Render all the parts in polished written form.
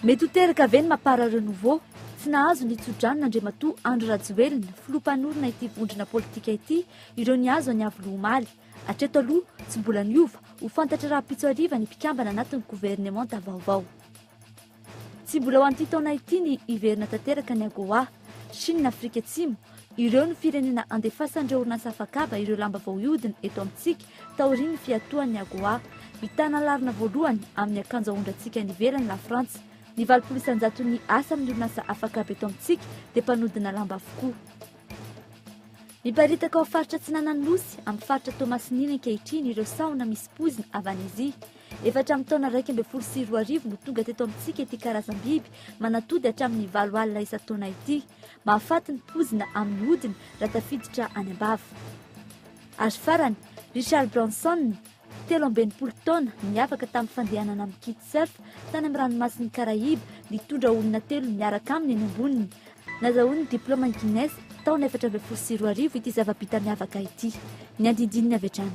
Mety ho teraka ve ny Mapar Renouveau? Tsy nahazo ny tso-dranona Andriamatoa Andry Rajoelina, filoha mpanorina ity vondrona politika ity, ireo nihazo an'i Iavoloha omaly. Hatreto aloha, tsy mbola niova, ho fantatra rahampitso hariva ny mpikambana anatin'ny governemanta vaovao. Tsy mbola ho an'ity taona ity ny hiverina tanteraka ny AGOA. Chine, Afrika Atsimo, ireo no firenena andefasan'ireo orinasa afakaba ireo lamba vao hiodina eto amintsika taorian'ny fiatoan'ny AGOA. Mitana ny laharana voalohany amin'ny akanjo aondrantsika any ivelany Lafrantsa. Ny 80 isan-jaton'ny asa amin'ny orinasa afakaba eto amintsika dia mpanodina lamba avokoa. Miparitaka ao faritra atsinanan'ny Nosy, amin'ny faritra Toamasina iny ankehitriny ireo sahona misy poizina avy any Azia. Efa hatramin'ny taona 2011 no tonga teto amintsika ity karazam-biby manatody hatramin'ny valo alina isan-taona ity. Mahafaty ny poizina amin'ny hodiny raha tafiditra any am-bava. Ary farany, Richard Branson, 63 taona, niavaka tamin'ny fandehanana amin'ny kitesurf tany amin'ny ranomasin'i Karaiba, nitondra olona telo miaraka aminy eny amboniny. Nazahoany ny diplaoman'i Guinness taona 2014 ity zava-bita miavaka ity. Ny andindininy avy hatrany.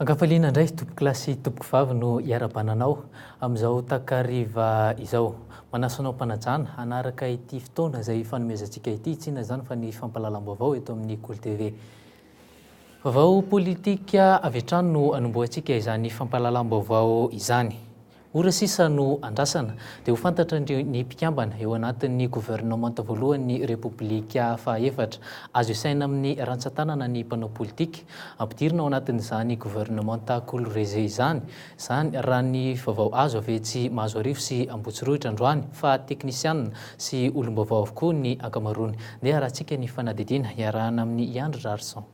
Ankafaliana indray tompokolahy sy tompokovavy no iarahabana anao amin'izao takariva izao. Manasa anao am-panajana hanaraka ity fotoana izay ifanomezantsika ity, tsy inona izany fa ny fampahalalam-baovao eto amin'ny Kolo TV. Vaovao politika avy hatrany no anombohantsika izany fampahalalam-baovao izany. Ora sisa no andrasana dia ho fantatra ny mpikambana eo anatin'ny governemanta voalohan'ny Repoblika fahaefatra. Azo isaina amin'ny rantsan-tanana ny mpanao politika ampidirina ao anatin'izany governemanta Kolo Reze izany, izany raha ny vaovao azo avy etsy Mahazoarivo sy Ambohitsirohitra androany fa teknisianina sy olom-baovao avokoa ny ankamaroany. Ndeha harahantsika ny fanadihadiana iarahana amin'i Iandry Rarison.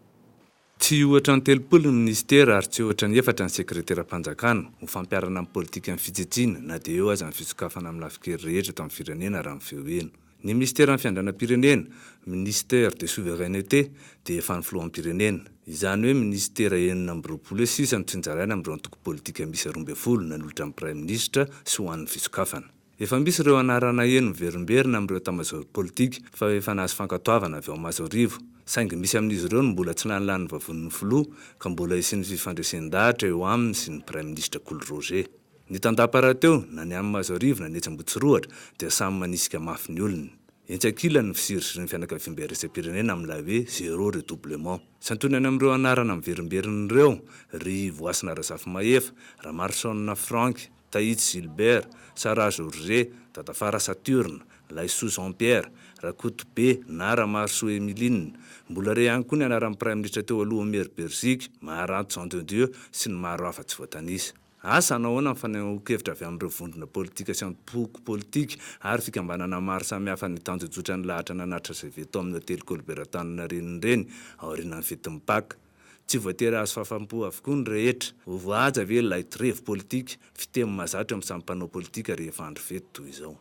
Tsy hihoatra ny 30 ny minisitera ary tsy hihoatra ny efatra ny sekreteram-panjakana, ho fampiharana ny politikan'ny fitsitsiana na dia eo aza ny fisokafana amin'ny lafin-kery rehetra eto amin'ny firenena raha ny feo heno. Ny minisiteran'ny fiandranam-pirenena, Ministère de souveraineté, dia efa an'ny filoham-pirenena. Izany hoe minisitera 26 eo sisa no tsinjaraina amin'ireo antoko politika miisa 12 nanolotra ny praiminisitra sy ho an'ny fisokafana. Efa misy ireo anarana heno miverimberina amin'ireo tambazotra politika fa efa nahazo fankatoavana avy ao Mahazoarivo, saingy misy amin'izy ireo no mbola tsy lanilanin'ny vavonin'ny filoha ka mbola hisian'ny fifandresen-dahatra eo aminy sy ny praiminisitra Kolo Roger. Ny tandapa rahateo, na ny any Mahazoarivo na ny etsy Ambohitsirohatra dia samy manisika mafy ny olony. Etsy ankilany ny fizirizirin'ny fianakaviambe iraisam-pirenena amin'ilay hoe zéro redoublement. Santionany amin'ireo anarana miverimberina ireo ry Voasina Razafimahefa, Ramarosaona Franck, Tahitsy Gilbert, Sarah Georget, Dadafara Saturne, Laisoa Jean Pierre, Rakotobe na Ramarosoa Emiline. Mbola re ihany koa ny anaran'ny Praiminisitra teo aloha Omer Beriziky, Maharanto Jean de Dieu sy ny maro hafa tsy voatanisa. Asa hanao ahoana ny fanehoan-kevitra avy amin'ireo vondrona politika sy antoko politika ary fikambanana maro samihafa nitanjojotra ny lahatra nanatitra CV tao amin'ny hotely Colbert Antaninarenina ireny aorianan'ny fetin'ny Paka. Tsy voatery hahazo fahafaham-po avokoa ny rehetra. Ho voahaja ve ilay trevy politika, fiteny mahazatra eo amin'ny samy mpanao politika rehefa andro fety toy izao?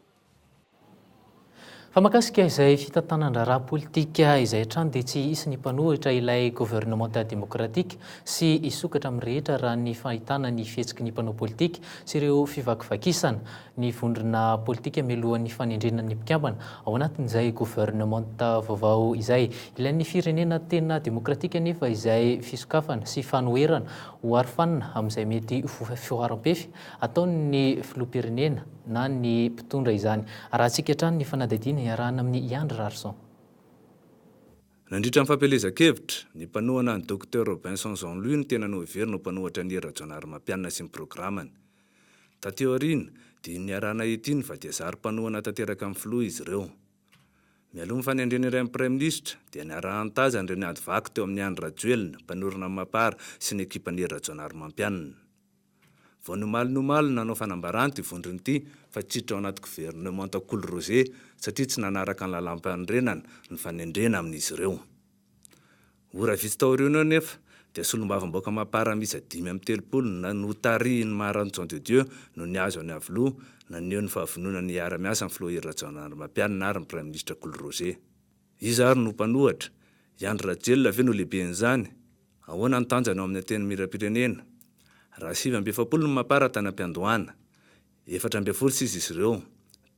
Fa mahakasika izay fitantanan-draharaha politika izay hatrany dia tsy hisy ny mpanohitra ilay governemanta demokratika sy hisokatra amin'ny rehetra raha ny fahitana ny fihetsiky ny mpanao politika sy ireo fivakivakisana ny vondrona politika mialohan'ny fanendrena ny mpikambana ao anatin'izay governemanta vaovao izay. Ilain'ny firenena tena demokratika anefa izay fisokafana sy fanoherana ho arofanina amin'izay mety ho fihoaram-pefy ataon'ny filoham-pirenena na ny mpitondra izany. Arahantsika hatrany ny fanadihadiana iarahana amin'i Iandry Rarison. Nandritra ny fampielezan-kevitra, ny mpanohana an'i Docteur Robinson Jean Louis no tena noheverina ho mpanohatra an'i Hery Rajaonarimampianina sy ny programany. Taty aoriana, dia niarahana ety ny fa dia zary mpanohana tanteraka ny filoha izy ireo. Mialoha ny fanendrena iray ny praiminisitra, dia niarahan-tazana ireo niady vaky teo amin'i Andry Rajoelina, mpanorina ny Mapar, sy ny ekipan'i Hery Rajaonarimampianina. Vao ny omaly ny omaly no nanao fanambarana ity vondrona ity fa tsy hiditra ao anaty governemanta Kolo Roger satria tsy nanaraka ny lalàmpanorenana ny fanendrena amin'izy ireo. Ora vitsy taoriana eo anefa dia solombavambahoaka Mapar miisa 35 na notarihin'i Maharanto Jean de Dieu no nihazo an'i Iavoloha naneho ny fahavononany hiara-miasa amin'ny filoha Hery Rajaonarimampianina ary ny praiminisitra Kolo Roger. Iza ary no mpanohatra? I Andry Rajoelina ve no lehiben'izany? Ahoana ny tanjany ao amin'ny Antenimierampirenena? Raha 49 ny Mapar tany am-piandohana, 14 sisa izy ireo,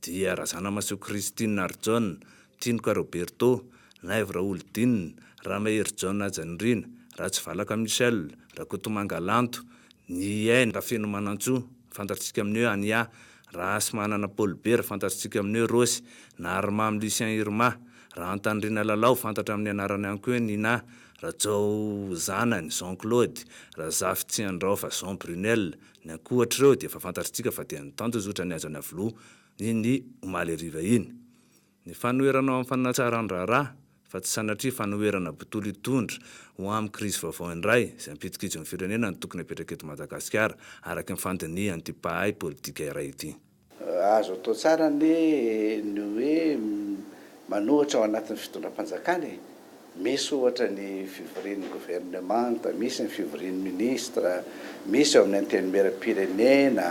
dia Razanamahasoa Christine Narijaona, Tinoka Roberto, Naivo Raholidinina, Ramaherijaona Hajanirina, Ratsivalaka Michel, Rakotomanga Lanto, Ny Aina Rafenomanantsoa, fantatsika amin'ny hoe Ania, Rahasimanana Paul Bert, fantatsika amin'ny hoe Rossy, Naharimamy Lucien Irma, Rahantanirina Lalao, fantatra amin'ny anarany ihany koa hoe Nina, Rajaozanany Jean Claude, Razafitsiandraofa Jean Brunel, ny ankoatr'ireo dia efa fantatritsika fa dia nitanjozotra ny hazo any Iavoloha iny omaly hariva iny. Ny fanoherana ao amin'ny fanatsaran-draharaha, fa tsy sanatria fanoherana bontolo hitondra ho amin'ny krizy vaovao indray izay hampidi-kijo ny firenena no tokony hapetraka eto Madagasikara, araka ny fandinihan'ity mpahay politika iray ity. Azo atao tsara anie ny hoe manohitra ao anatin'ny fitondram-panjakana e! Misy ohatra ny fivorian'ny governemanta, misy ny fivorian'ny ministra, misy ao amin'ny antenimieram-pirenena,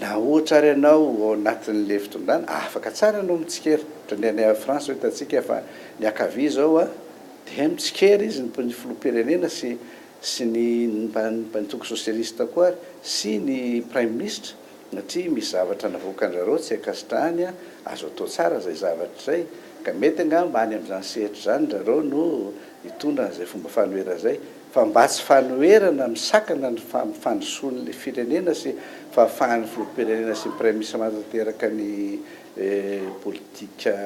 na ohatra ary ianao ao anatin'ilay fitondrana, afaka tsara ianao mitsikera. Ohatra ny any France izao hitantsika fa ny ankavia izao dia mitsikera izy, ny filoham-pirenena sy sy ny antoko sosialista koa ary sy ny praiminisitra. Satria misy zavatra navoakan-dRareo tsy ankasitrahany an, azo atao tsara izay zavatra izay, ka mety angamba any amin'izany sehatra izany rareo no hitondra an'izay fomba fanoherana izay, fa mba tsy fanoherana misakana ny fandrosoan'ilay firenena sy fahafahan'ny filoham-pirenena sy ny praiminisitra manatanteraka ny politika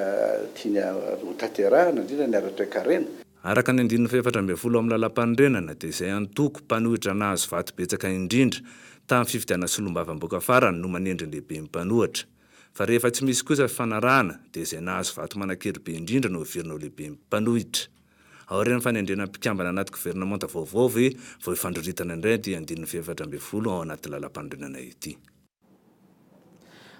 tiany hotanterahana, indrindra ny ara-toekarena. Araka ny andininy fahefatra ambin'ny folo amin'ny Lalàmpanorenana dia izay antoko mpanohitra nahazo vato betsaka indrindra tamin'ny fifidianana solombavambahoaka farany no manendry ny lehiben'ny mpanohitra. Fa rehefa tsy misy kosa fifanarahana dia izay nahazo vato manan-kery be indrindra no heverina ho lehiben'ny mpanohitra. Aorian'ny fanendrena mpikambana anaty governemanta vaovao ve vao hifandroritana indray ity andininy fahefatra ambin'ny folo ao anaty Lalàmpanorenana ity?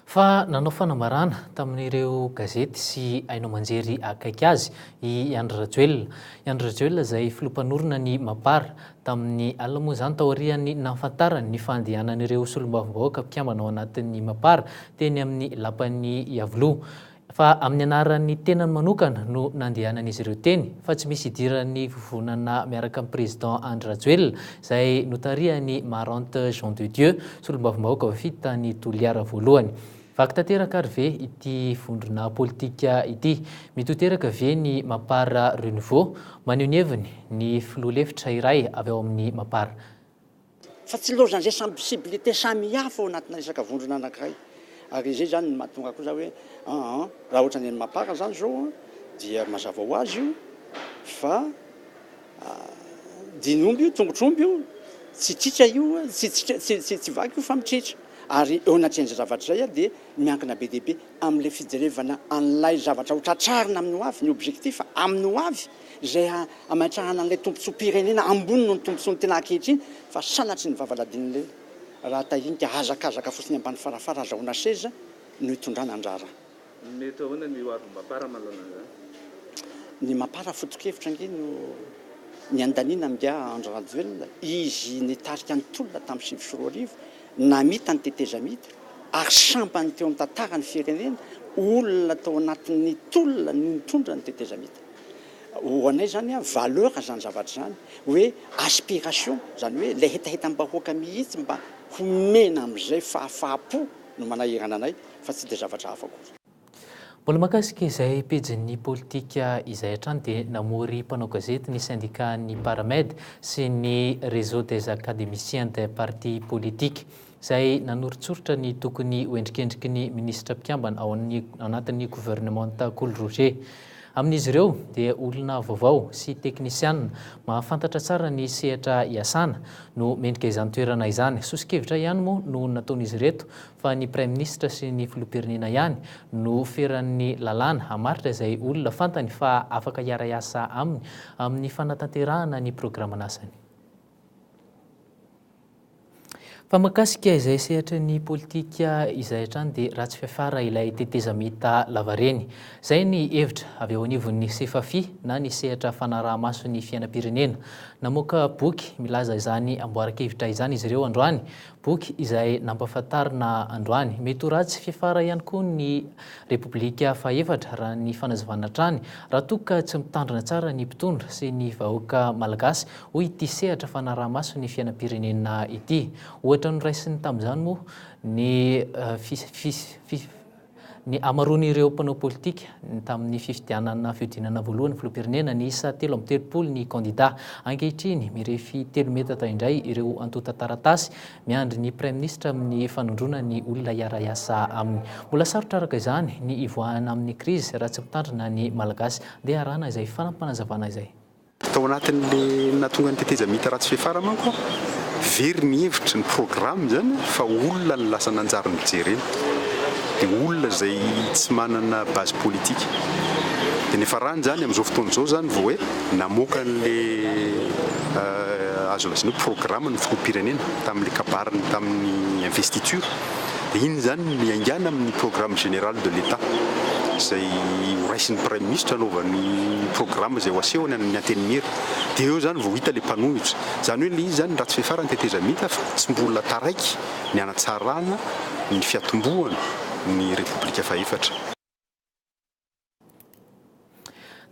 Fa nanao fanambarana tamin'ireo gazety sy haino aman-jery akaiky azy i Andry Rajoelina. I Andry Rajoelina izay filoha mpanorina ny Mapar tamin'ny alina moa izany taorian'ny nahafantarany ny fandehanan'ireo solombavambahoaka mpikambana ao anatin'ny Mapar teny amin'ny lapan'i Iavoloha. Fa amin'ny anaran'ny tenany manokana no nandehanan'izy ireo teny, fa tsy misy idiran'ny vovonana miaraka amin'ny Président Andry Rajoelina, izay notarihan'i Marante Jean de Dieu, solombavambahoaka voafidy tany Toliara voalohany. Vaky tanteraka ary ve ity vondrona politika ity? Mety ho teraka ve ny Mapar Renouveau? Maneho ny heviny ny filoha lefitra iray avy ao amin'ny Mapar. Fa tsy ilaozan'izay sensibilité samihafa ao anatina resaka vondrona anankiray. Ary izay izany no mahatonga koa za hoe aa raha ohatra ny an'i Mapar zany zao an, dia mazava ho azy io fa din'omby io, tongotr'omby io, tsy tritra io, tsy tsy tsy vaky io fa mitritra. Ary eo anatrehan'izay zavatra izay dia miankina be dia be amin'ilay fijerevana an'ilay zavatra ho tratrarina amin'ny ho avy, ny objectif amin'ny ho avy, izay hametrahana an'ilay tombontsoam-pirenena ambony noho ny tombontsoan'ny tena ankehitriny fa sanatria ny vavaladin'ilay raha tahinika hazakazaka fotsiny ambany farafara azahoana seza no hitondrana ny raharaha. Mety ahoana ny ho avin'ny Mapar manoloana an'izany? Ny Mapar foto-kevitra ange no niandaniana amin'ingahy Andry Rajoelina, izy nitarika ny tolona tamin'ny 2009, namita ny tetezamita ary sambany teo amin'ny tantaran'ny firenena, olona tao anatin'ny tolona no nitondra ny tetezamita. Ho anay izany an, valeur izany zavatra izany, hoe aspiration, izany hoe ilay hetahetam-bahoaka mihitsy mba homena amin'izay fahafaham-po no manahirana anay fa tsy dia zavatra hafa akory. Mbola mahakasika izay pejin'ny politika izay hatrany dia namory mpanao gazety ny syndicat-n'ny Paramed sy ny Réseau des académiciens des partis politiques. izay nanoritsoritra ny tokony ho endrikendriky ny minisitra mpikambana ao anatin'ny governemanta Kolo Roger. Amin'izy ireo dia olona vaovao sy teknisianina mahafantatra tsara ny sehatra iasana no mendrika izany toerana izany. Soso-kevitra ihany moa no nataon'izy ireto fa ny praiminisitra sy ny filoham-pirenena ihany no feran'ny lalàna hamaritra izay olona fantany fa afaka hiara-hiasa aminy amin'ny fanatanterahana ny programan'asany. Fa mahakasika izay sehatry ny politika izay hatrany dia ratsy fiafara ilay tetezamita lavareny. Izay ny hevitra avy ao anivon'ny Sefafi na ny sehatra fanaraha-maso ny fiainam-pirenena. Namoaka boky milaza izany amboaran-kevitra izany izy ireo androany. Boky izay nampahafantarina androany. Mety ho ratsy fiafara ihany koa ny Repoblika fahefatra raha ny fanazavana hatrany raha toa ka tsy mitandrina tsara ny mpitondra sy ny vahoaka malagasy hoy ity sehatra fanaraha-maso ny fiainam-pirenena ity. Ohatra noraisiny tamin'izany moa ny Ny hamaroan'ireo mpanao politika tamin'ny fifidianana fihodinana voalohany filoham-pirenena, niisa 33 ny kandida. Ankehitriny, mirefy telo metatra indray ireo antontan-taratasy miandry ny praiminisitra amin'ny fanondroana ny olona hiara-hiasa aminy. Mbola sarotra araka izany ny hivoahana amin'ny krizy raha tsy mitandrina ny Malagasy. Ndeha arahana izay fanampinazavana izay. Tao anatin'le nahatonga ny tetezamita ratsy fiafara manko, very ny hevitry ny programme izany fa olona no lasa nanjary nojerena. Dia olona izay tsy manana base politique. Dia niafarany izany amin'izao fotoana izao izany vao hoe namoaka an'le azo lazaina hoe programme ny filoham-pirenena tamin'le kabariny tamin'ny investiture. Dia iny izany no niaingàna amin'ny programme général de l'Etat izay ho raisin'ny Praiminisitra hanaovany programme izay ho asehony any amin'ny Antenimiera. Dia eo izany vao hita ilay mpanohitra. Izany hoe ilay izy izany ratsy fiafara ny tetezamita fa tsy mbola taraiky ny hanatsarana ny fiatombohana ny Repoblika fahefatra.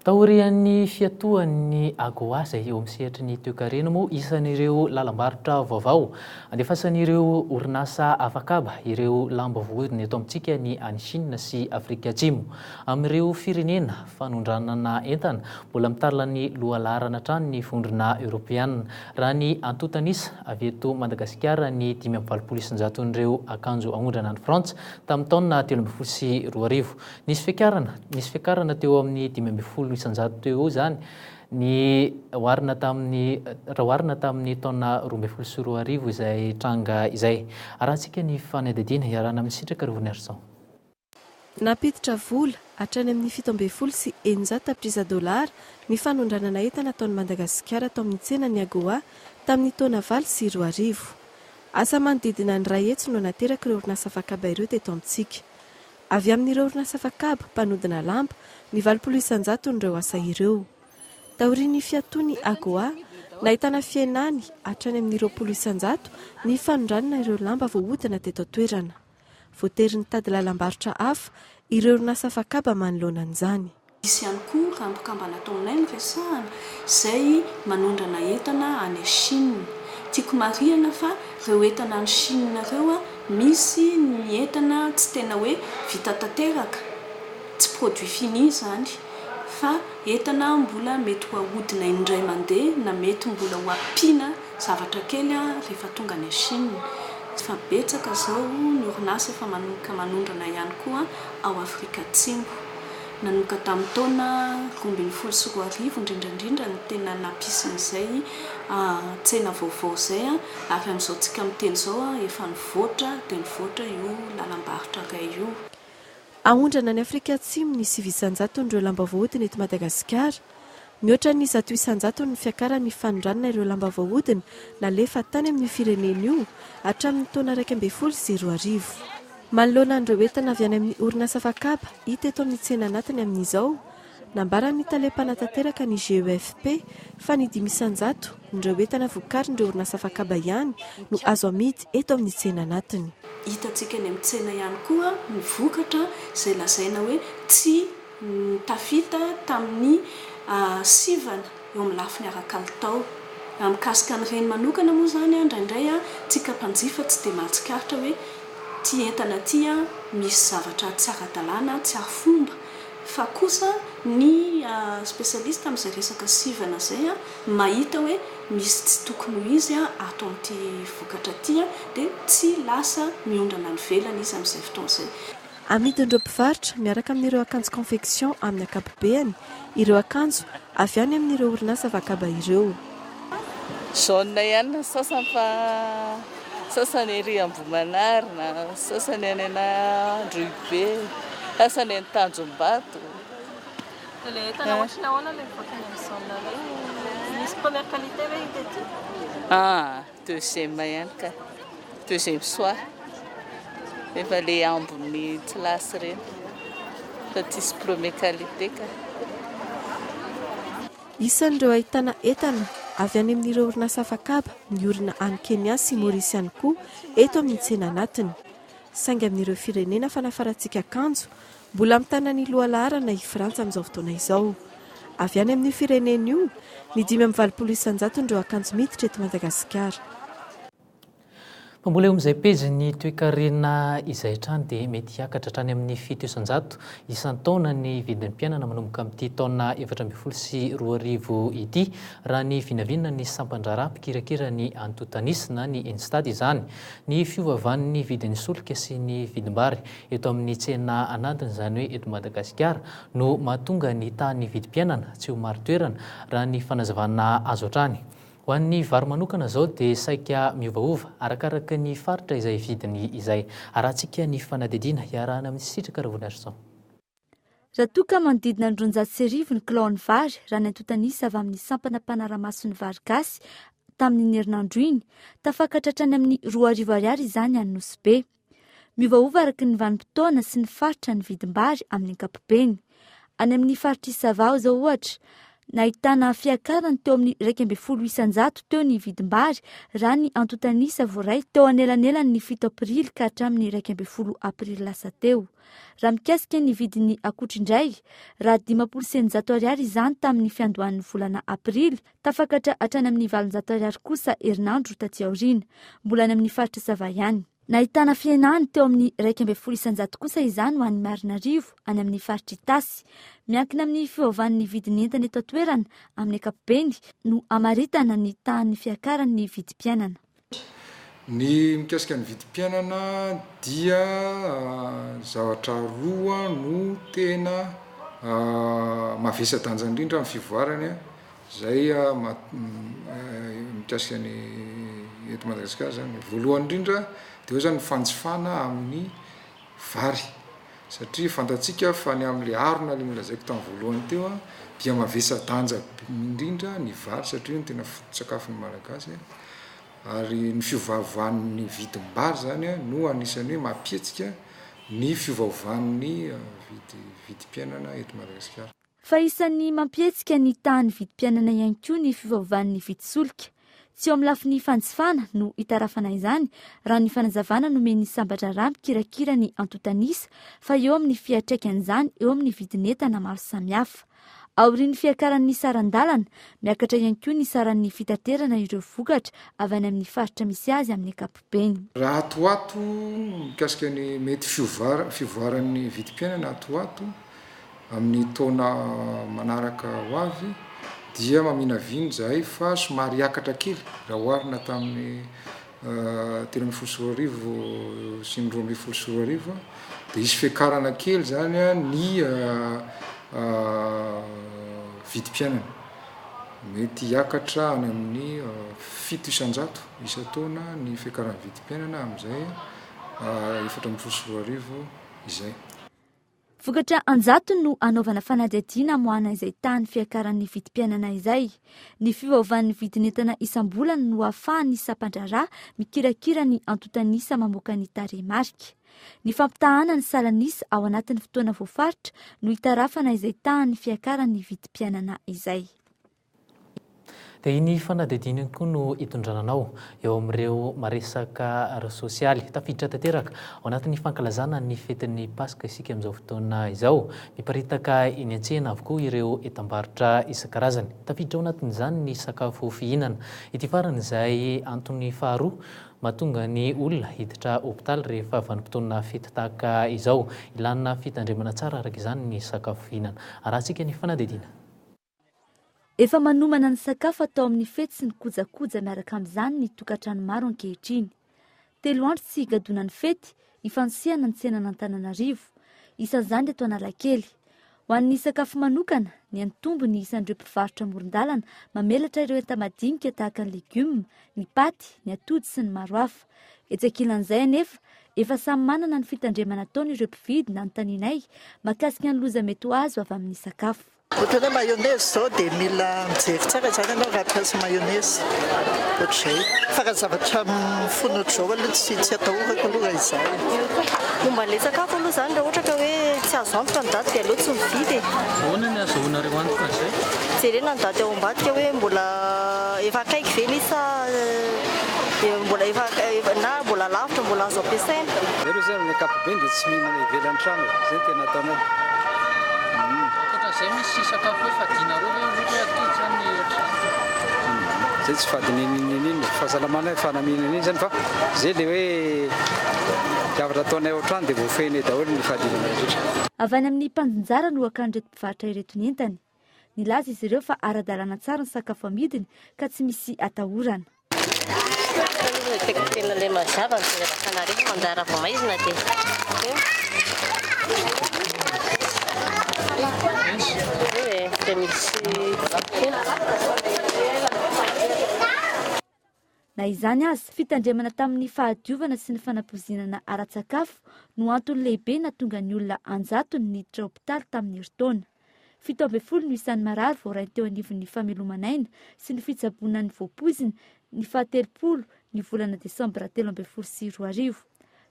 Taorian'ny fiatoan'ny AGOA izay eo amin'ny sehatry ny toekarena moa isan'ireo lalam-barotra vaovao andefasan'ireo orinasa afakaba ireo lamba voahodina eto amintsika ny any Chine sy Afrika Atsimo. Amin'ireo firenena fanondranana entana, mbola mitarina ny lohalaharana hatrany ny Vondrona Eoropeana. Raha ny antontan'isa avy eto Madagasikara ny 85 isan-jaton'ireo akanjo aondrana any Frantsa tamin'ny taona 2013. Nisy fiakarana, nisy fiakarana teo amin'ny 15% teo eo izany ny oharina tamin'ny raha oharina tamin'ny taona 2012 izay tranga izay. Arahantsika ny fanadihadiana iarahana amin'i Sitraka Rivoniarison. Nampiditra vola hatrany amin'ny 617 tapitrisa dolara ny fanondranana entana ataon'i Madagasikara tao amin'ny tsenan'ny AGOA tamin'ny taona 2008. Asa manodidina ny 100 no naterak'ireo orinasa afakaba ireo teto amintsika. Avy amin'ireo orinasa afakaba mpanodina lamba ny 80 isan-jaton'ireo asa ireo. Taorian'ny fiatoan'ny AGOA, nahitana fihenany hatrany amin'ny 20% ny fanondranana ireo lamba voahodina teto an-toerana. Voatery nitady lalam-barotra hafa ireo orinasa afakaba manoloana an'izany. Misy ihany koa raha mpikambana ato aminay no resahana, izay manondrana entana any Chine. Tiako marihana fa ireo entana any Chine ireo, misy ny entana tsy tena hoe vita tanteraka, tsy produit fini izany, fa entana mbola mety ho ahodina indray mandeha na mety mbola ho ampiana zavatra kely rehefa tonga any Chine. Efa betsaka izao ny orinasa efa manomboka manondrana ihany koa ao Afrika Atsimo. Nanomboka tamin'ny taona 2012 indrindra indrindra no tena nampisy an'izay tsena vaovao izay ary amin'izao tsika miteny izao efa nivoatra dia nivoatra io lalam-barotra iray io. Aondrana any Afrika Atsimo ny 9 isan-jaton'ireo lamba voahodina eto Madagasikara. Mihoatra ny 100 isan-jatony ny fiakaran'ny fanondranana ireo lamba voahodina nalefa tany amin'io firenena io hatramin'ny taona 2011. Manoloana an'ireo entana avy any amin'ny orinasa afakaba hita eto amin'ny tsena anatiny amin'izao, nambaran'ny tale mpanatanteraka ny GEFP fa ny 5 isan-jato n'ireo entana vokarin'ireo orinasa afakaba ihany no azo amidy eto amin'ny tsena anatiny. Hitantsika eny amin'ny tsena ihany koa ny vokatra izay lazaina hoe tsy tafita tamin'ny sivana eo amin'ny lafiny ara-kalitao. Raha mikasika an'ireny manokana moa izany, indraindray tsika mpanjifa tsy dia mahatsikaritra hoe ity entana ity misy zavatra tsy ara-dalàna, tsy ari-fomba, fa kosa ny spécialiste amin'izay resaka sivana izay mahita hoe misy tsy tokony ho izy ato amin'ity vokatra ity dia tsy lasa miondrana any ivelany izy amin'izay fotoana izay. Amidin'ireo mpivarotra miaraka amin'ireo akanjo confection amin'ny ankapobeany ireo akanjo avy any amin'ireo orinasa afakaba ireo. Jaune ihany ny sasany fa sasany ery Ambohimanarina, sasany any Androhibe, sasany any Tanjombato. Dia ilay entana ohatry ny ahoana ilay mivoaka any amin'ny zone ireny? Misy première qualité ve hita ety? Ah, deuxième ihany ka, deuxième choix, efa le ambiny tsy lasa ireny fa tsisy premier qualité ka. Isan'ireo ahitana entana avy any amin'ireo orinasa afakaba miorina any Kenya sy Maurice ihany koa eto amin'ny tsena anatiny. Saingy amin'ireo firenena fanafarantsika akanjo, mbola mitana ny lohalaharana i Frantsa amin'izao fotoana izao. Avy any amin'io firenena io ny 85 isan-jaton'ireo akanjo miditra eto Madagasikara. Fa mbola eo amin'izay pejin'ny toekarena izay hatrany dia mety hiakatra hatrany amin'ny 7% isan-taona ny vidim-piainana manomboka amin'ity taona 2014 ity, raha ny vinavinan'ny sampan-draharaha mpikirakira ny antontan'isa na ny Instat izany. Ny fiovaovan'ny vidin'ny solika sy ny vidim-bary eto amin'ny tsena anatiny, izany hoe eto Madagasikara, no mahatonga ny tahan'ny vidim-piainana tsy ho marin-toerana, raha ny fanazavana azo hatrany. Ho an'ny vary manokana izao dia saika miovaova arakaraka ny faritra izay vidiny izay. Arahantsika ny fanadihadiana iarahana amin'i Sitraka Ravonarison. Raha toa ka manodidina ny 1200 ny kilaon'ny vary raha ny antontan'isa avy amin'ny sampana mpanara-maso ny vary gasy tamin'iny herinandro iny, tafakatra hatrany amin'ny 2000 ariary izany any Nosy Be. Miovaova araka ny vanim-potoana sy ny faritra ny vidim-bary amin'ny ankapobeny. Any amin'ny faritr'i Sava izao ohatra, nahitana fiakarany teo amin'ny 11% teo ny vidim-bary raha ny antontan'isa voaray teo anelanelan'ny 7 aprily ka hatramin'ny 11 aprily lasa teo. Raha mikasika ny vidin'ny akotry indray, raha 650 ariary izany tamin'ny fiandohan'ny volana aprily, tafakatra hatrany amin'ny 800 ariary kosa herinandro taty aoriana. Mbola any amin'ny faritra Sava ihany. Nahitana fihenany teo amin'ny 11% kosa izany ho an'i Marinarivo, any amin'ny faritr'Itasy. Miankina amin'ny fiovan'ny vidin'entana eto an-toerana, amin'ny ankapobeny, no hamaritana ny tahan'ny fiakaran'ny vidim-piainana. Ny mikasika ny vidim-piainana dia zavatra roa no tena mavesa-danja indrindra amin'ny fivoarany. Izay mikasika ny eto Madagasikara zany, voalohany indrindra de eo zany ny fanjifana amin'ny vary satria fantatsika fa ny amin'le harona le nolazaiko tamin'ny voalohany teo an dia mavesa-danja indrindra ny vary satria io no tena foto-tsakafon'ny Malagasy ary ny fiovaovan'ny vidim-bary zany an no anisan'ny hoe mampihetsika ny fiovaovan'ny vidy vidim-piainana eto Madagasikara. Fa isan'ny mampihetsika ny tahan'ny vidim-piainana ihany koa ny fiovaovan'ny vidin-tsolika. Tsy eo amin'ny lafiny fanjifana no itarafana izany, raha ny fanazavana nomen'ny samban-draharaha mikirakira ny antontan'isa, fa eo amin'ny fiantraikan'izany eo amin'ny vidin'entana maro samihafa. Aorian'ny fiakaran'ny saran-dalana, miakatra ihany koa ny saran'ny fitaterana ireo vokatra avy any amin'ny faritra misy azy amin'ny ankapobeny. Raha ato ho ato, mikasika ny mety fivoaran'ny vidim-piainana ato ho ato, Amin'ny taona manaraka ho avy dia maminavina izahay fa somary hiakatra kely raha oharina tamin'ny 2013 sy ny 2012 dia hisy fiakarana kely izany ny vidim-piainana. Mety hiakatra any amin'ny 7% isan-taona ny fiakaran'ny vidim-piainana amin'izay 2014 izay. Vokatra an-jatony no hanaovana fanadihadiana hamoahana izay tahan'ny fiakaran'ny vidim-piainana izay. Ny fiovaovan'ny vidin'entana isam-bolana no ahafahan'ny sampan-draharaha mikirakira ny antontan'isa mamoaka ny tarehimarika. Ny fampitahana ny salan'isa ao anatin'ny fotoana voafaritra no hitarafana izay tahan'ny fiakaran'ny vidim-piainana izay. Dia iny fanadihadiana iny koa no hitondrana anao eo amin'ireo maresaka ara-sosialy. Tafiditra tanteraka ao anatin'ny fankalazana ny fetin'ny Paska isika amin'izao fotoana izao. Miparitaka eny an-tsena avokoa ireo entam-barotra isan-karazany. Tafiditra ao anatin'izany ny sakafo fihinana. Ity farany izay antony faharoa mahatonga ny olona hiditra hopitaly rehefa vanim-potoana fety tahaka izao. Ilàna fitandremana tsara araka izany ny sakafo fihinana. Arahantsika ny fanadihadiana. Efa manomana ny sakafo atao amin'ny fety sy ny kojakoja miaraka amin'izany ny tokantrano maro ankehitriny. Telo andro tsy higadona ny fety, hifanosehana ny tsenan'Antananarivo. Isan'izany eto Analakely. Ho an'ny sakafo manokana, niantombo ny isan'ireo mpivarotra amoron-dalana mamelatra ireo enta-madinika tahaka ny legioma, ny paty, ny atody sy ny maro hafa. Etsy ankilan'izay anefa, efa samy manana ny fitandremana ataony ireo mpividy nanontanianay mahakasika ny loza mety ho azo avy amin'ny sakafo. Ohatran'ny hoe mayonnaise izao dia mila mijery tsara izany ianao raha hampiasa mayonnaise, ohatr'izay. Fa raha zavatra mifono ohatr'izao aloha tsy tsy atahorako aloha raha izaho e. Momba an'ilay sakafo aloha izany raha ohatra ka hoe tsy azo antoka ny daty dia aleo tsy mividy e. Ahoana ny azahoanareo antoka an'izay? Jerena ny daty ao ambadika hoe mbola efa akaiky ve ilay izy sa mbola efa na mbola lavitra mbola azo ampiasaina. Zay aloha zay amin'ny ankapobeny dia tsy mihinana ivelan'ny trano e, zay no tena ataonay. Ankoatran'izay misy sakafo hoe fadianareo ve ohatra hoe atody zany ny ohatr'izany? Zay tsy fady n'inon'inona, fahasalamana hoe fanamiana an'iny zany fa zay le hoe zavatra ataonay ao an-trano dia voafehinay daholo ny fahadiovana rehetra. Avy any amin'ny mpanjinjara no hakan'ireto mpivarotra ireto ny entany. Nilaza izy ireo fa ara-dalàna tsara ny sakafo amidiny ka tsy misy atahorana. Tena le mazava ny fivavahana rehefa manjary raha vao maizina dia eo e dia misy Na izany aza, fitandremana tamin'ny fahadiovana sy ny fanapoizinana ara-tsakafo no antony lehibe nahatonga ny olona an-jatony niditra hopitaly tamin'ny herintaona. 17 no isan'ny marary voaray teo anivon'ny fameloman'aina sy ny fitsaboana ny voapoizina ny fahatelopolo ny volana desambra 2013.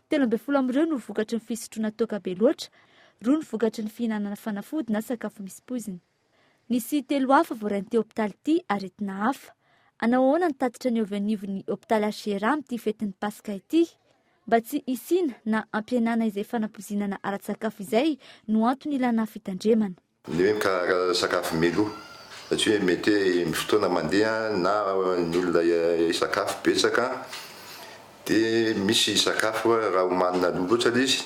13 amin'ireo no vokatry ny fisotroana toaka be loatra, roa no vokatry ny fihinanana fanafody na sakafo misy poizina. Nisy telo hafa voarain'ity hopitaly ity aretina hafa. Hanao ahoana ny tatitra ny avy anivon'ny hopitaly HCRA amin'ity fetin'ny Paska ity? Mba tsy hisiana na hampihenana izay fanapoizinana ara-tsakafo izay no antony ilana fitandremana. Ny hoe mikarakara sakafo mialoha satria mety hoe ny fotoana mandeha na ny olona hisakafo betsaka Dia misy sakafo raha omanina aloha loatra ilay izy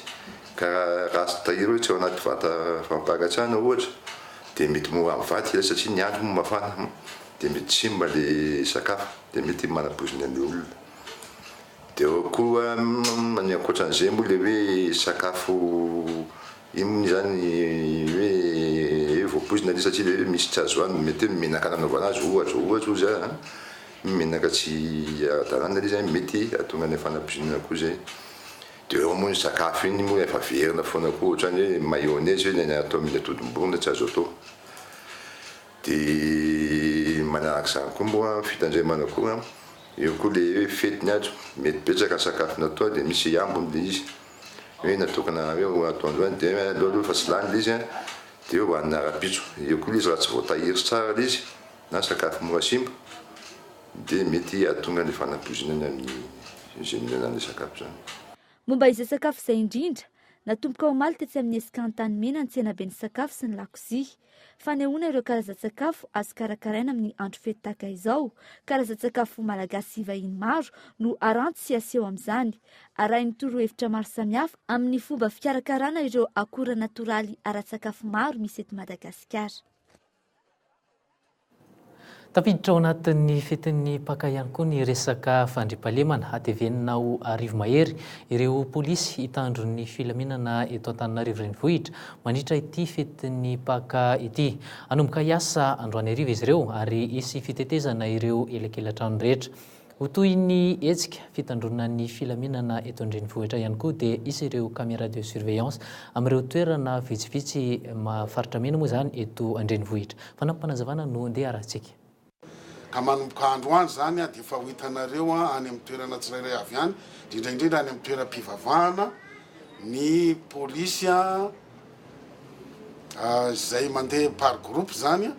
ka raha ratsy tahiry hoe tsy ao anaty vata fampangatsiahana ohatra dia mety mora mivadika ilay satria ny andro moa mafana dia mety simba ilay sakafo dia mety manapoizina an'ilay olona. Dia ao koa ny ankoatran'izay moa ilay hoe sakafo iny moa izany hoe voapoizina ilay izy satria ilay hoe misy tsy azo hohanina mety hoe menaka nanaovana azy ohatra ohatra hozy aho an. Menaka tsy ara-dalàna ilay izy an, mety hahatonga ny fanapoizinana koa izay. Dia eo moa ny sakafo iny moa efa averina foana koa ohatrany hoe mayonnaise hoe ny atao amin'ny atodim-borona tsy azo atao. Dia manaraka izany koa moa fitandremana koa, eo koa ilay hoe fety ny andro, mety betsaka ny sakafo natao dia misy ambiny ilay izy, hoe natokana hoe ho atao androany dia aleo aloha fa tsy lany ilay izy an, dia hohanina rahampitso. Eo koa ilay izy raha tsy voatahiry tsara ilay izy na sakafo mora simba dia mety hahatonga ny fanapoizinana amin'ny izay mihinana an'ilay sakafo izany. Momba izay sakafo izay indrindra, natomboka omaly tetsy amin'ny Esca Antanimena ny tsenaben'ny sakafo sy ny lakozia. Fanehoana ireo karazan-tsakafo azo karakaraina amin'ny andro fety tahaka izao. Karazan-tsakafo malagasy sy vahiny maro no aranty sy aseho amin'izany. Arahin'ny torohevitra maro samihafa amin'ny fomba fikarakarana ireo akora natoraly ara-tsakafo maro misy eto Madagasikara. Tafiditra ao anatin'ny fetin'ny Paka ihany koa ny resaka fandriampahalemana. Hatevenina ho arivo mahery ireo polisy hitandro ny filaminana eto Antananarivo Renivohitra mandritra ity fetin'ny Paka ity. Hanomboka hiasa androany hariva izy ireo ary hisy fitetezana ireo elakelan-trano rehetra. Ho tohin'ny hetsika fitandroana ny filaminana eto an-drenivohitra ihany koa dia hisy ireo caméra de surveillance amin'ireo toerana vitsivitsy faritra mena moa izany eto an-drenivohitra. Fanampim-panazavana no ndeha arahantsika. Ka manomboka androany izany dia efa ho hitanareo any amin'ny toerana tsirairay avy any, indrindra indrindra any amin'ny toeram-pivavahana, ny polisy izay mandeha par groupe izany.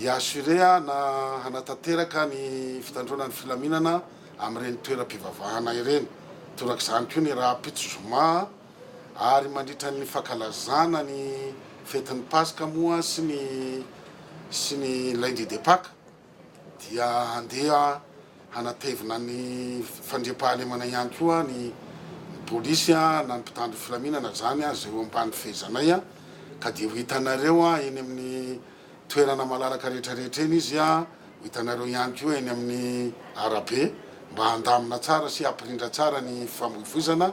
hi-assurer na hanatanteraka ny fitandroana ny filaminana amin'ireny toeram-pivavahana ireny. Torak'izany koa ny rahampitso zoma ary mandritra ny fankalazana ny fetin'ny Paska moa sy ny sy ny lundi de Pâques dia handeha hanatevina ny fandriampahalemana ihany koa ny polisy na ny mpitandro filaminana izany izay eo ambany fehezanay ka dia ho hitanareo eny amin'ny toerana malalaka rehetra rehetra eny izy, ho hitanareo ihany koa eny amin'ny arabe mba handamina tsara sy hampirindra tsara ny fifamoivoizana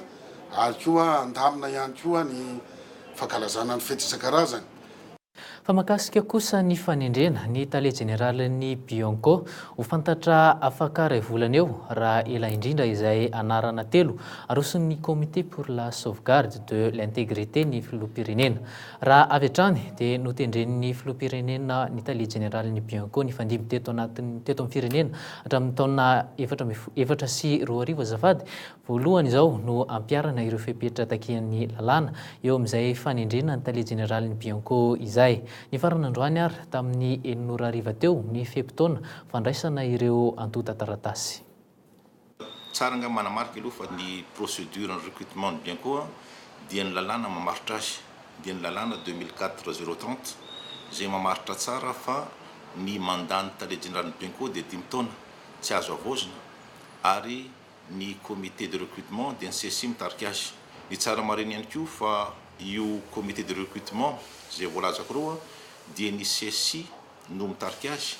ary koa handamina ihany koa ny fankalazana ny fety isan-karazany. Fa mahakasika kosa ny fanendrena ny tale jeneralin'ny Bianco, ho fantatra afaka iray volana eo raha ela indrindra izay anarana telo aroson'ny Comité pour la sauvegarde de l'intégrité ny filoham-pirenena. Raha avy hatrany dia notendren'ny filoham-pirenena ny tale jeneralin'ny Bianco nifandimby teto anatin'ny teto amin'ny firenena hatramin'ny taona 2004 azafady, Voalohany izao no ampiharana ireo fepetra takian'ny lalàna eo amin'izay fanendrena ny tale jeneralin'ny Bianco izay. Nifarana androany ary tamin'ny enina ora hariva teo ny fe-potoana fandraisana ireo antontan-taratasy. Tsara angamba manamarika aloha fa ny procédure ny recrutement ny Bianco dia ny lalàna mamaritra azy, dia ny lalàna 2004 030 izay mamaritra tsara fa ny mandat ny tale jeneralin'ny Bianco dia dimy taona. tsy azo havaozina ary ny comité de recrutement dia ny CSI mitarika azy. Ny tsara marihina ihany koa fa io comité de recrutement izay voalazako ireo dia ny CSI no mitarika azy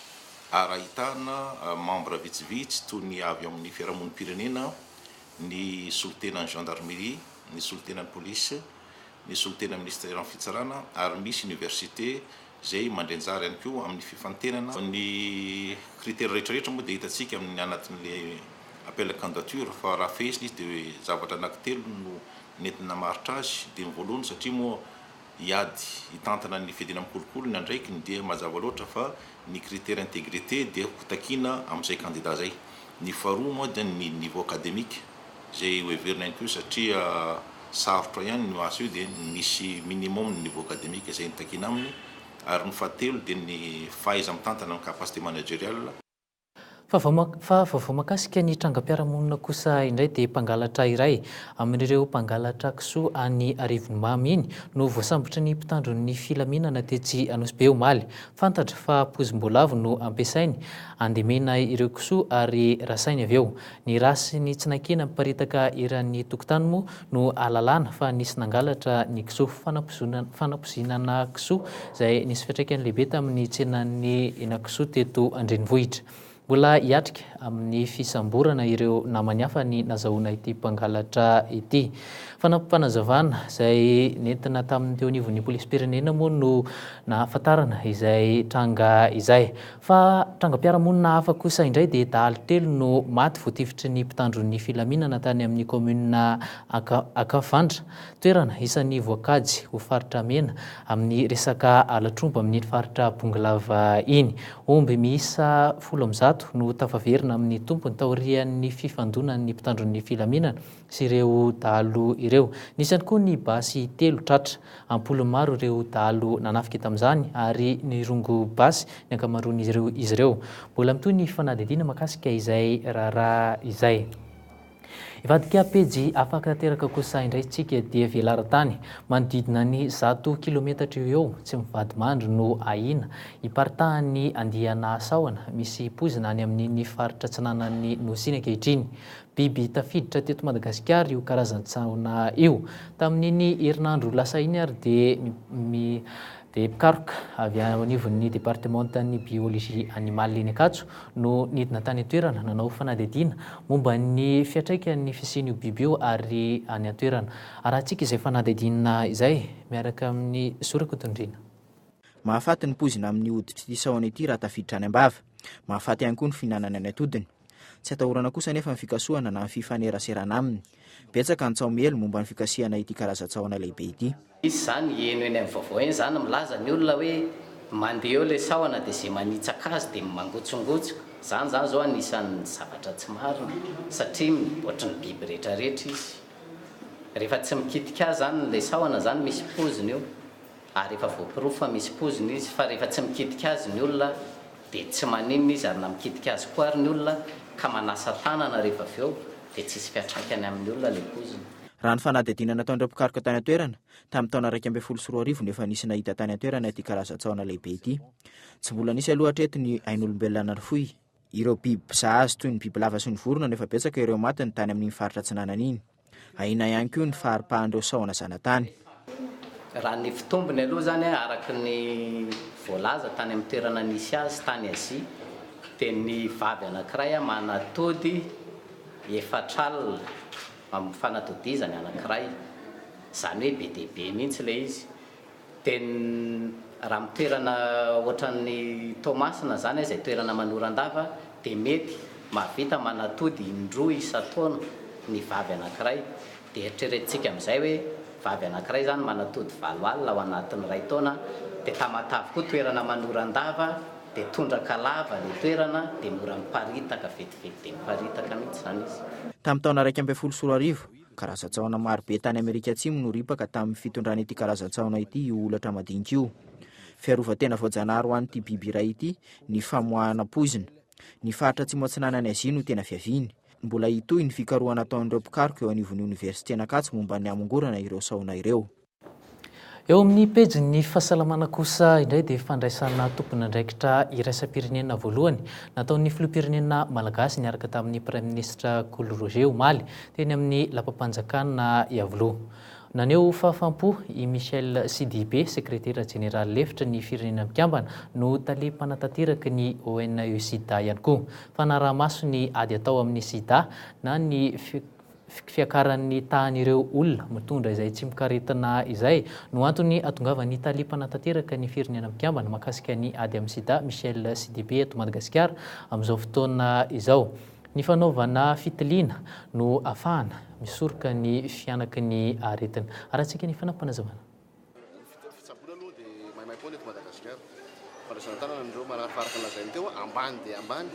ary ahitana membre vitsivitsy toy ny avy ao amin'ny fiarahamonim-pirenena, ny solontenan'ny gendarmerie, ny solontenan'ny police, ny solontenan'ny minisiteran'ny fitsarana ary misy université izay mandray anjara ihany koa amin'ny fifantenana. Ny critères rehetra rehetra moa dia hitantsika amin'ny anatin'ilay appel à candidature fa raha fehezina izy dia zavatra anankitelo no nentina namaritra azy dia ny voalohany satria moa hiady hitantana ny fiadiana amin'ny kolikoly ny andraikiny dia mazava loatra fa ny critère intégrité dia ho takiana amin'izay candidat izay. Ny faharoa moa dia ny niveau académique izay ho heverina ihany koa satria sarotra ihany ny asa io dia misy minimum ny niveau académique izay notakiana aminy ary ny fahatelo dia ny fahaiza-mitantana ny capacité managériale. Fa fa vaovao mahakasika ny trangam-piarahamonina kosa indray dia mpangalatra iray amin'ireo mpangalatra kisoa any Arivonimamo iny no voasambotry ny mpitandro ny filaminana tetsy Anosibe omaly. Fantatra fa pozim-boalavo no ampiasainy andemena ireo kisoa ary rasainy avy eo. Ny ra sy ny tsinaikena miparitaka eran'ny tokotany moa no ahalalana fa nisy nangalatra ny kisoa. Fanapozinana kisoa izay nisy fiantraikany lehibe tamin'ny tsenan'ny henakisoa teto an-drenivohitra. Mbola hiatrika amin'ny fisamborana ireo namany hafa ny nazahoana ity mpangalatra ity. Fanampim-panazavana izay nentina tamin'ny teo anivon'ny polisim-pirenena moa no nahafantarana izay tranga izay. Fa trangam-piarahamonina hafa kosa indray dia dahalo telo no maty voatifitry ny mpitandro ny filaminana tany amin'ny kaominina Ankavandra, toerana isan'ny voakajy ho faritra mena amin'ny resaka halatr'omby amin'iny faritra Bongolava iny. Omby miisa 110 no tafaverina amin'ny tompony taorian'ny fifandonan'ny mpitandro ny filaminana sy ireo dahalo ireo. Nisy ihany koa ny basy telo tratra. Am-polony maro ireo dahalo nanafika tamin'izany ary nirongo basy ny ankamaroan'ireo izy ireo. Mbola mitohy ny fanadihadiana mahakasika izay raharaha izay. Hivadika pejy hafa tanteraka kosa indray isika dia velaran-tany manodidina ny 100 kilometatra eo eo tsy mivadi-mandry no ahiana hiparitahan'ny andiana sahona misy poizina any amin'iny faritra atsinanan'ny Nosy iny ankehitriny. Biby tafiditra teto Madagasikara io karazan-tsahona io. Tamin'iny herinandro lasa iny ary dia dia mpikaroka avy ao anivon'ny departemantan'ny biologie animale eny Ankatso no nidina tany an-toerana nanao fanadihadiana momba ny fiantraikan'ny fisian'io biby io ary any an-toerana. Arahantsika izay fanadihadiana izay miaraka amin'i Zo Rakotondriana. Mahafaty ny poizina amin'ny hoditr'ity sahona ity raha tafiditra any am-bava. Mahafaty ihany koa ny fihinanana ny atodiny. Tsy atahorana kosa anefa ny fikasohana na ny fifaneraserana aminy. Betsaka ny tsaho miely momba ny fikasihana ity karazan-tsahona lehibe ity. Misy izany heno eny amin'ny vaovao eny izany milaza ny olona hoe mandeha eo ilay sahona dia izay manitsaka azy dia mangotsongotsoka. Izany izany izao anisan'ny zavatra tsy marina satria ohatry ny biby rehetra rehetra izy. Rehefa tsy mikitika azy izany ilay sahona izany misy poizina io ary efa voaporofo fa misy poizina izy fa rehefa tsy mikitika azy ny olona dia tsy maninona izy ary na mikitika azy koa ary ny olona ka manasa tanana rehefa avy eo dia tsisy fiantraikany amin'ny olona ilay poizina. Raha ny fanadihadiana nataon'ireo mpikaroka tany an-toerana, tamin'ny taona 2011 no efa nisy nahita tany an-toerana ity karazan-tsahona lehibe ity. Tsy mbola nisy aloha hatreto ny ain'olombelona nafoy. Ireo biby mpizaha azy toy ny bibilava sy ny vorona no efa betsaka ireo matiny tany amin'iny faritra atsinanana iny. Ahiana ihany koa ny faharipahan'ireo sahona zanatany. Raha ny fitombony aloha izany araka ny voalaza tany amin'ny toerana nisy azy tany Azia dia ny vavy anankiray manatody efatr'alina amin'ny fanatodizany anankiray, izany hoe be dia be mihitsy ilay izy. Dia raha amin'ny toerana ohatran'ny Toamasina izany izay toerana manoran-dava dia mety mahavita manatody indroa isan-taona ny vavy anankiray. Dia eritreretintsika amin'izay hoe vavy anankiray izany manatody 8 alina ao anatin'ny iray taona, dia Tamatave koa toerana manoran-dava dia tondraka lava ilay toerana dia mora miparitaka vetivety dia miparitaka mihitsy izany izy. Tamin'ny taona 2011, Karazan-tsahona marobe tany Amerika Atsimo no ripaka tamin'ny fitondrana ity karazan-tsahona ity io holatra madinika io. Fiarovan-tena voajanahary ho an'ity biby iray ity ny famoahana poizina. Ny faritra atsimo atsinanan'i Azia no tena fiaviany. Mbola hitohy ny fikarohana ataon'ireo mpikaroka eo anivon'ny oniversiten'Ankatso momba ny hamongorana ireo sahona ireo. Eo amin'ny pejin'ny fahasalamana kosa indray dia fandraisana tompon'andraikitra iraisam-pirenena voalohany nataon'ny filoham-pirenena malagasy niaraka tamin'ny praiminisitra Kolo Roger omaly teny amin'ny lapam-panjakana Iavoloha. Naneho fahafaham-po i Michel Sidibe, sekretera jeneraly lefitry ny Firenena Mikambana no tale mpanatanteraka ny ONU Sida ihany koa. Fanaraha-maso ny ady atao amin'ny sida na ny fiakaran'ny tahan'ireo olona mitondra izay tsimokaretina izay no antony hatongavan'ny tale mpanatanteraka ny Firenena Mikambana mahakasika ny ady amin'ny sida, Michel Sidibe eto Madagasikara amin'izao fotoana izao. Ny fanaovana fitiliana no afahana misoroka ny fihanaky ny aretina. Arahantsika ny fanampinazavana. Ny fitsaboana aloha dia maimaimpoana eto Madagasikara. Fandraisana an-tanana an'ireo marary fa araka ny lazainy teo, ambany dia ambany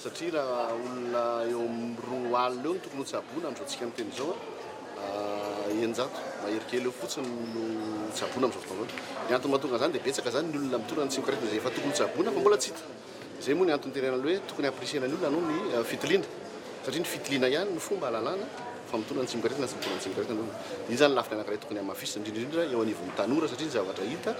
satria raha olona eo amin'ny 20 eo no tokony hotsaboina amin'izao tsika miteny izao, 600 mahery kely eo fotsiny no tsaboina amin'izao fotoana izao. Ny antony mahatonga an'izany dia betsaka izany ny olona mitondra ny tsimokaretina izay efa tokony hotsaboina fa mbola tsy hita. Izay moa ny antony itenenana hoe tokony hampirisihana ny olona hanao ny fitiliana satria ny fitiliana ihany no fomba ahalalana fa mitondra ny tsimokaretina na tsy mitondra ny tsimokaretina ny olona. Iny izany lafiny anankiray tokony hamafisina indrindra indrindra eo anivon'ny tanora satria ny zavatra hita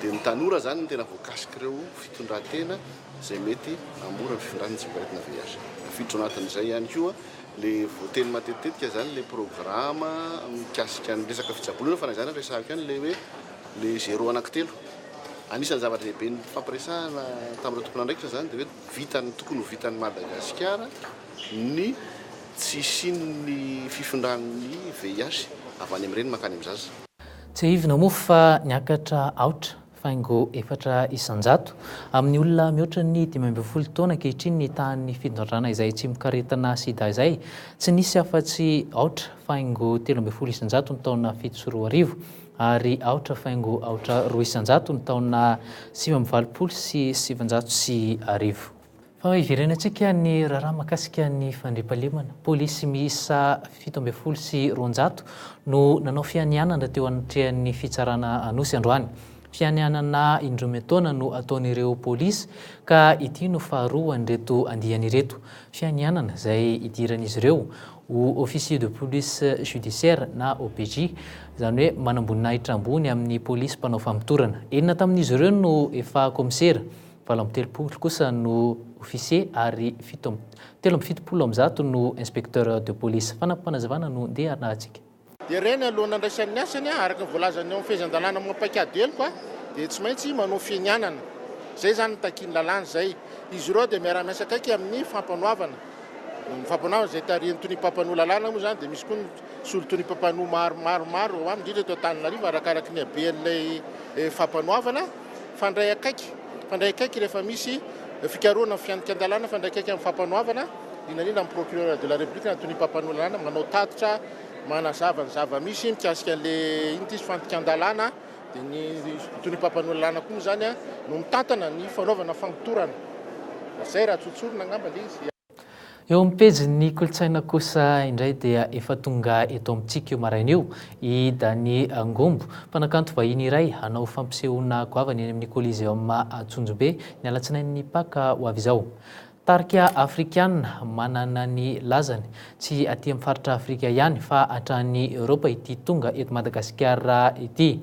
dia ny tanora izany no tena voakasik'ireo fitondran-tena izay mety hahamora ny fifindran'ny tsimokaretina VIH. Tafiditra ao anatin'izay ihany koa ilay voateny matetitetika izany ilay programa mikasika ny resaka fitsaboana fa na izany ary resahako ihany ilay hoe ilay zéro anankitelo. Anisan'ny zava-dehibe nifampiresahana tamin'ireo tompon'andraikitra izany dia hoe vitan'ny tokony ho vitan'i Madagasikara ny tsy hisian'ny fifindran'ny VIH avy any amin'ny reny mankany amin'ny zaza. Tsiahivina moa fa niakatra aotra faingo 4% amin'ny olona mihoatra ny 15 taona ankehitriny ny tahan'ny fitondrana izay tsimokaretina sida izay. Tsy nisy afa-tsy aotra faingo 13% ny taona 2007. ary aotra faingo aotra 2% ny taona 1989. Fa hiverenantsika ny raharaha mahakasika ny fandriampahalemana. Polisy miisa 217 no nanao fianianana teo anatrehan'ny fitsarana Anosy androany. Fianianana indroa miantaona no ataon'ireo polisy ka ity no faharoa ho an'ireto andiany ireto. Fianianana izay idiran'izy ireo ho Officier de police judiciaire na OPJ, izany hoe manamboninahitra ambony amin'ny polisy mpanao famotorana. Enina tamin'izy ireo no efa kaomisera, 38 kosa no officier ary 173 no inspecteur de police. Fanampim-panazavana no ndeha harahantsika. Dia ireny alohan'ny handraisany ny asany, araka ny voalazan'ny ao amin'ny fehezan-dalàna momba ny paikady heloka, dia tsy maintsy manao fianianana. Izay izany no takian'ny lalàna izay. Izy ireo dia miara-miasa akaiky amin'ny fampanoavana. Ny fampanoavana izay tarihin'ny tonia mpampanoa lalàna moa izany dia misy koa ny solotonia mpampanoa maro maro maro eo aminy, indrindra eto Antananarivo, arakaraky ny haben'ilay fampanoavana. Fandray akaiky, fandray akaiky rehefa misy fikarohana ny fianikan-dalàna, fandray akaiky amin'ny fampanoavana, indrindra indrindra amin'ny procureur de la République na tonia mpampanoa lalàna, manao tatitra, Manazava ny zava-misy mikasika an'ilay inona ity izy fandikan-dalàna dia ny tonia mpampanoa lalàna koa moa izany no mitantana ny fanaovana famotorana. Izay raha tsotsorina angamba ilay izy. Eo amin'ny pejin'ny kolontsaina kosa indray dia efa tonga eto amintsika io maraina io i Danny Ngombo, mpanakanto vahiny iray hanao fampisehoana goavana eny amin'ny Coliseum Antsonjombe ny alatsinain'ny Paka ho avy izao. Tarika afrikana manana ny lazany, tsy aty amin'ny faritra Afrika ihany fa hatrany Eoropa ity tonga eto Madagasikara ity.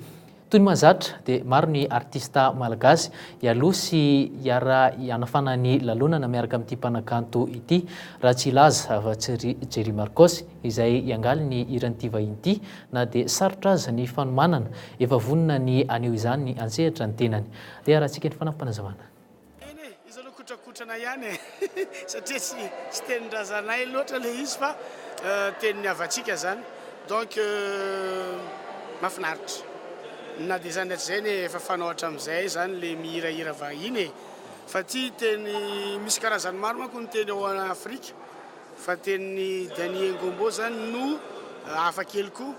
Toy ny mahazatra dia maro ny artista malagasy hialoha sy hiara-hanafana ny lalonana miaraka amin'ity mpanakanto ity, raha tsy hilaza afa-tsy ry Jerry Marcoss izay hiangaly ny hiran'ity vahiny ity na dia sarotra aza ny fanomanana, efa vonona ny haneho izany an-tsehatra ny tenany. Dia arahantsika ny fanampim-panazavana. Eny e, izy aloha kotrakotrana ihany e, satria tsy tsy tenin-drazanay loatra ilay izy fa tenin'ny havantsika zany, donc mahafinaritra. Na dia izany na tsy izay anie efa fanao hatramin'izay zany le mihirahira vahiny e, fa ity teny misy karazany maro manko ny teny ao Afrika fa tenin'i Dany Ngombo zany no hafa kely koa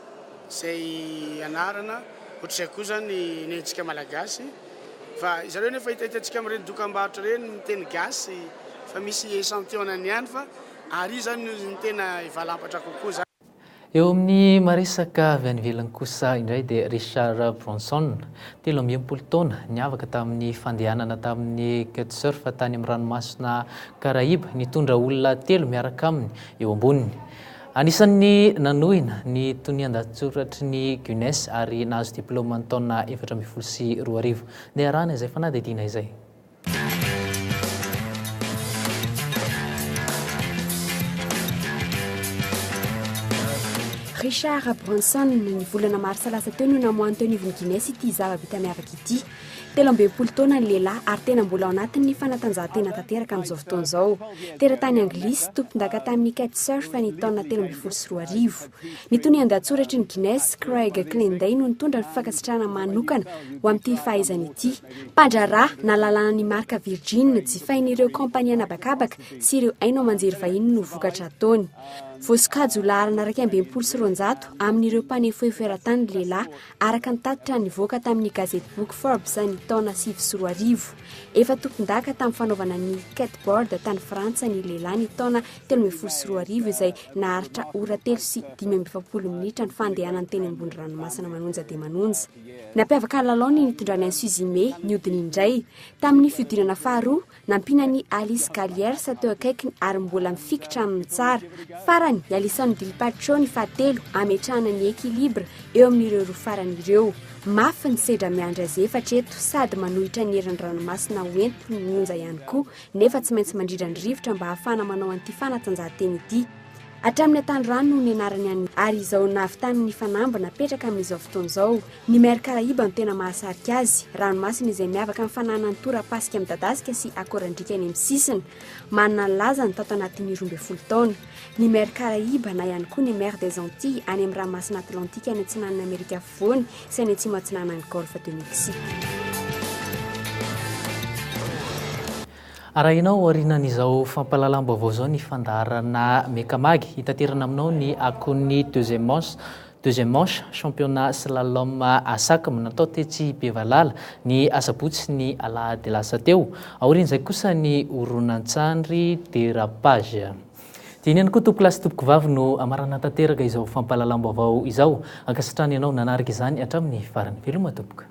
izay anarana, ohatr'izay koa zany ny antsika malagasy. Fa zareo nefa hitahitantsika amin'ireny dokambarotra ireny miteny gasy fa misy echantillon-ny ihany fa ary izany no tena hivalampatra kokoa zany. Eo amin'ny maresaka avy any ivelany kosa indray dia Richard Branson, 63 taona, niavaka tamin'ny fandehanana tamin'ny kitesurf tany amin'ny ranomasina Karaiba, nitondra olona telo miaraka aminy eo amboniny. Anisan'ny nanohina ny tonian-dahatsoratry ny Guinness ary nahazo diplaoma ny taona 2014. Ndeha arahana izay fanadihadiana izay. Richard Branson, ny volana marsa lasa teo no namoahan'ny teo anivon'ny Guinness ity zava-bita miavaka ity. 63 taona ny lehilahy ary tena mbola ao anatin'ny fanatanjahantena tanteraka amin'izao fotoana izao. Teratany anglisy, tompondaka tamin'ny kitesurf ny taona 2013. Ny tonian-dahatsoratry ny Guinness, Craig Clenday no nitondra ny fankasitrahana manokana ho amin'ity fahaizany ity. Mpandraharaha, nahalalana ny marika Virgin, jifain'ireo kaompania an'habakabaka sy ireo haino aman-jery vahiny no vokatra ataony. Voasokajy ho laharana 261 amin'ireo mpanefoefo eran-tany ny lehilahy araka ny tatitra nivoaka tamin'ny gazetiboky Forbes ny taona 2009. Efa tompondaka tamin'ny fanaovana ny kiteboard tany Frantsa ny lehilahy ny taona 2013 izay naharitra ora telo sy 45 minitra ny fandehanany teny ambony ranomasina manonja dia manonja. Nampiavaka ny lalao ny nitondrany an'i Suzy May nihodina indray. Tamin'ny fihodinana faharoa, Nampiana an'i Alice Galliers teo akaikiny ary mbola mifikitra aminy tsara. Farany, i Alison Di Paccio ny fahatelo, ametrahana ny équilibre eo amin'ireo roa farany ireo. Mafy ny sedra miandry azy efatra eto, sady manohitra ny herin'ny ranomasina ho entiny ny onja ihany koa, nefa tsy maintsy mandrindra ny rivotra mba hahafahana manao an'ity fanatanjahantena ity. Hatramin'ny hatanorany no nianarany an'i ary izao nahavitany ny fanamby napetraka amin'izao fotoana izao. Ny Mer Caraïbe no tena mahasarika azy, ranomasina izay miavaka amin'ny fananany tora-pasika midadasika sy akorandriaka eny amin'ny sisiny. Manana ny lazany tato anatin'ny 12 taona. Ny Mer Caraïbe na ihany koa ny Mer des Antilles any amin'ny ranomasina Atlantika any atsinanan'i Amerika Afovoany sy any atsimo atsinanan'ny Golfe de Mexique. Arahinao aorianan'izao fampahalalam-baovao izao ny fandaharana Mecamag, hitaterana aminao ny akon'ny deuxième manche Deuxième manche, championnat slalom Asacm natao tetsy Bevalala ny asabotsy sy ny alahady lasa teo. Aorian'izay kosa ny horonantsary Dérapage. Dia iny ihany koa tompokolahy sy tompokovavy no hamarana tanteraka izao fampahalalam-baovao izao. Ankasitrahana ianao nanaraka izany hatramin'ny farany. Veloma tompoko.